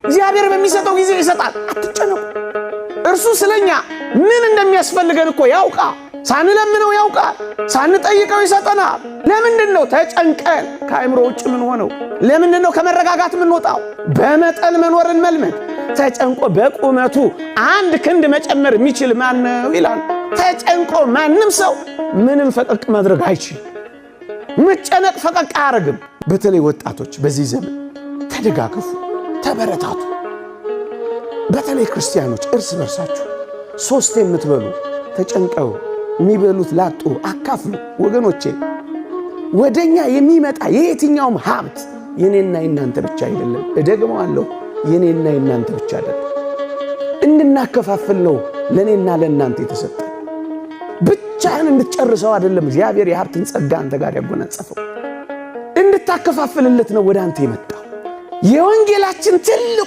እግዚአብሔር በሚሰጠው ጊዜ ይሰጣል። አትጨነቁ። እርሱ ስለኛ ምን እንደሚያስፈልገን እኮ ያውቃል። ሳንለምነው ያውቃል። ሳንጠይቀው ይሰጠናል። ለምንድን ነው ተጨንቀን ከአእምሮ ውጭ ምን ሆነው? ለምንድን ነው ከመረጋጋት የምንወጣው? በመጠን መኖርን መልመድ። ተጨንቆ በቁመቱ አንድ ክንድ መጨመር የሚችል ማን ነው ይላል። ተጨንቆ ማንም ሰው ምንም ፈቀቅ ማድረግ አይችልም። መጨነቅ ፈቀቅ አያደርግም። በተለይ ወጣቶች በዚህ ዘመን ተደጋገፉ፣ ተበረታቱ። በተለይ ክርስቲያኖች እርስ በርሳችሁ ሶስት የምትበሉ ተጨንቀው የሚበሉት ላጡ አካፍሉ። ወገኖቼ፣ ወደኛ የሚመጣ የየትኛውም ሀብት የኔና የናንተ ብቻ አይደለም። እደግመዋለሁ፣ የኔና የናንተ ብቻ አይደለም። እንድናከፋፍል ነው ለእኔና ለእናንተ የተሰጠ። ብቻህን እንድትጨርሰው አይደለም እግዚአብሔር የሀብትን ጸጋ አንተ ጋር ያጎናጸፈው፣ እንድታከፋፍልለት ነው ወደ አንተ የመጣው። የወንጌላችን ትልቁ